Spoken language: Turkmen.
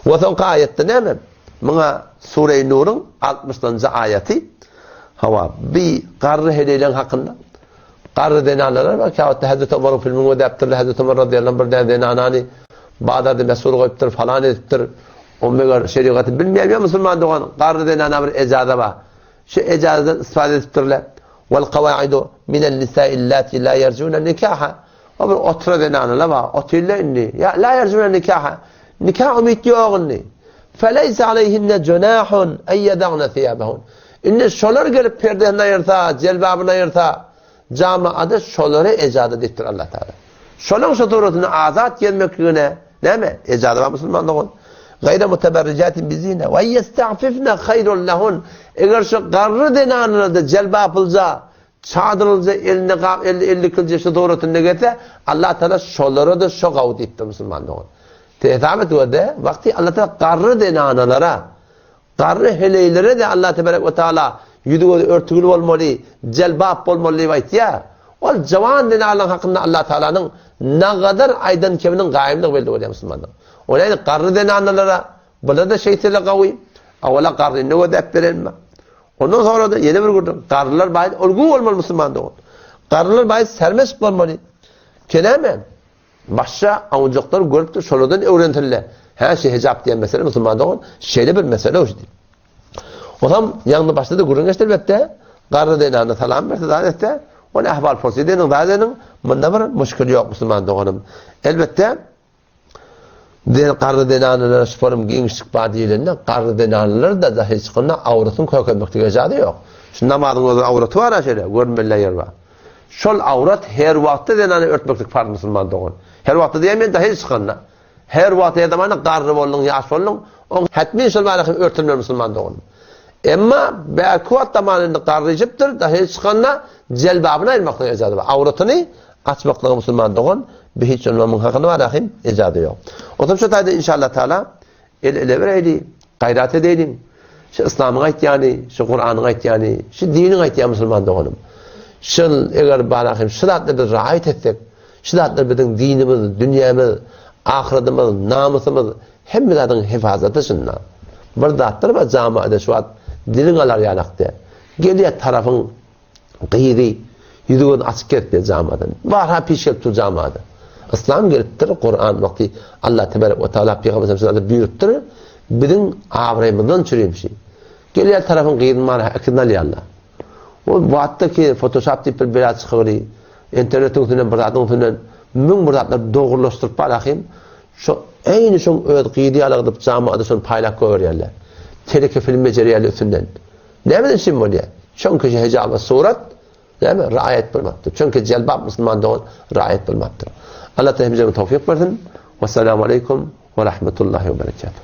We soňky aýatda näme? Muňa Sureý Nuruň 60-njy aýaty. Hawa, bi garry heleýleň hakynda. Garry zenanlar bar, käwagtda Hezreti Omaryň filmini gözläpdirler, Hezreti Omar razyýallahu anh bir däne zenanany bazarda mesur goýupdyr, falan edipdir. O meger şerigaty bilmeýän ýa musulman dogan, garry zenana bir ejaza bar. Şu ejazadan istifade edipdirler. Wal kawaidu minen nisai llati la yerjuna nikaha. O bir otura zenanalar bar, otyrlar indi. Ýa la yerjuna nikaha. Nika umyt ýok indi. Feleyse aleyhinne junahun en yedagna thiyabahun. Indi şolar gelip perdesini aýyrsa, jelbabyny aýyrsa, jamaada şolara ejaza diýipdir Allah Taala. Şolaň şu suratyny azat gezmekligine näme? Ejaza bar musulman dogan. Gaýra muteberrijatin bizine we yestagfifne haýrun lahun. Eger şu garry zenanlarda jelbaplyja, çadyrlyja eline gap elli ellikilje şu suratynda gelse, Allah Taala şolara-da şo gawy diýipdir musulman dogan. Hesap et görde, wagty Allah Taala garry zenanalara Garry heleýlere-de Allah tebarek we taala ýüzi-gözi örtügli bolmaly, jelbap bolmaly diýip aýtýar. Ol jawan zenanlaryň hakynda Allah Taalanyň nagadar aýdan keminiň gaýymlygy belli bolýar musulmanlar. Ol ýagny garry zenanlara bular-da şeýtseler gawy, awala garryny gözläp berenmi? Ondan sonra-da ýene bir gürrüň, garrylar baýat olgu bolmaly musulman dogan. Garrylar baýat sermeşk bolmaly. Kenäme? Başga awunjaklar görüpdir, şolardan öwrensinler. Hä, şu hijap diýen mesele musulman dogan şeýle bir mesele şu diýip. Onam ýaňy başda-da gürrüň geçdi elbetde. Garry zenana salam berse zat etse, ony ahwal purs edeniň zat edeniň, munda bir muşkil ýok musulman doganym. Elbetde den garry zenanalara şu forum giňişlik bar diýilende, garry zenanalar-da dahy çykanda awratyny kökelmeklige ejazy ýok. Şu namazyň özi awraty bar-a şeýle, görünmeli ýer bar. Şol awrat her wagtda zenany örtmeklik farz musulman dogan. Her wagtda diýen men dahyl çykanda. Her wagt her zamanda garry bolduň, ýaş bolduň, oň hetmin şol barada hem örtülmeli musulman dogan. Emma bärki wagt zamanynda garryjypdyr, dahyl çykanda jelbabyny aýyrmaklyga ejazy bar. Awratyny açmaklyga musulman dogan bir hiç bolmam muň hakyny barada hem ejazy ýok. Otam şu taýda inşallah taala El ele bereýli, gaýrat edeýliň. Şu yslamyň aýtýany, şu Kuranyň aýtýany, şu diniň aýtýany musulman doganym. Şul eger bara hem şu zatlary biz raýat etsek, şu zatlar biziň dinimiz, dünýämiz, ahyretimiz, namysymyz, hemme zadyň hefazaty şunda. Bir zatlar bar jamaada şu wagt diliň alar ýalak diýä. Gelýär tarapyň Gyzy ýüzi-gözi açyk gelipdir jamadan. Barha piş gelip dur jamada. Yslam gelipdir, Kuran wagty Allah tebarek we taala Pygamber sallallahu aleyhi buýrupdyr. Biziň abraýymyzdan çürimşi. Gelýär tarapyň gyzyny barha ikisini alýarlar. O wagtda ki Photoshop diýip bir bela çykypdy. Internetiň üstünden bir zadyň üstünden müň bir zatlar dogrulaşdyryp barahym. Şo eýni şoň öz gyzy ýaly gyzyp jamada şony paýlap goýberýärler. Teleke film bejerýärler üstünden. Nämeden üçin bolýar? Çünki hijaba surat näme raýat bolmapdyr. Çünki jelbap musulman dogan raýat bolmapdyr. Allah hemmämize towfyk bersin. Wessalamu aleýkum we rahmetullahi we berekatuh.